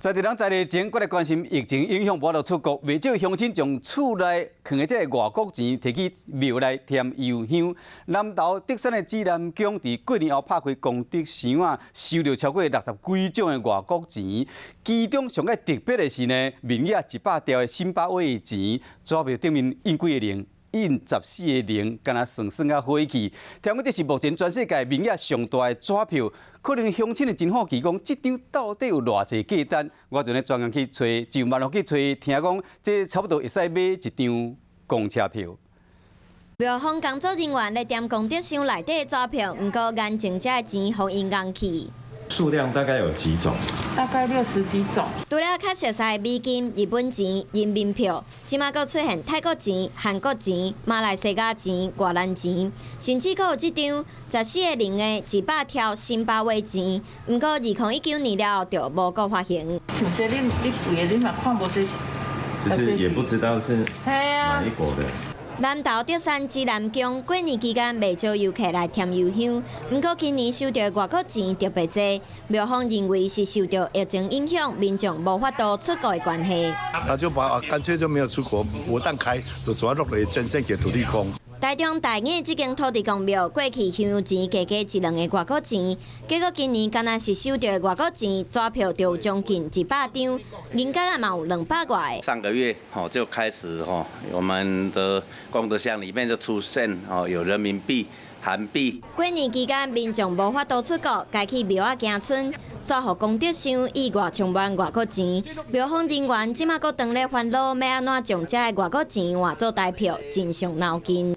在地人在地前，閣來關心疫情影響無法度出國，袂少鄉親將厝內囥的這个外國錢提去廟內添油香。南投竹山的指南宮佇過年後拍開功德箱啊，收著超過六十幾種的外國錢。其中上蓋特別的是呢，面額100條的辛巴威的錢，紙票頂面印幾个零？印14個零，敢若算算啊火去。聽講這是目前全世界面額上大的紙票，可能鄉親會真好奇講，這張到底有偌濟價值？我就咧專工去揣，就網路去揣，聽講這差不多會使買一張公車票。廟方工作人員咧點功德箱內底的紙票，毋過眼前這个錢予𪜶戇去。數量大概有幾種？大概六十幾種。除了較熟悉的美金、日本錢、人民票，這馬閣出現泰國錢、韓國錢、馬來西亞錢、越南錢，甚至閣有這張14個零的100條辛巴威錢。毋過2019年了後就無閣發行。像這你你櫃的你嘛看無這是，就是也不知道是哪一國的。南投竹山指南宮過年期間袂少遊客來添油香，毋過今年收著外國錢特別濟，廟方認為是受著疫情影響，民眾無法度出國的關係。他就把乾脆就沒有出國，無當開，就主要落來捐獻給土地公。台中大雅這間土地公廟過去香油錢加加一兩个外國錢，結果今年敢若是收著外國錢，紙票就有將近100張，銀角仔嘛有200外。上個月吼就開始吼，我們的功德箱裡面就出現哦有人民幣、韓幣。過年期間民眾無法度出國，該去廟仔行春，煞予功德箱意外充滿外國錢。廟方人員這馬閣當咧煩惱，欲按怎將這个外國錢換做台票，真傷腦筋。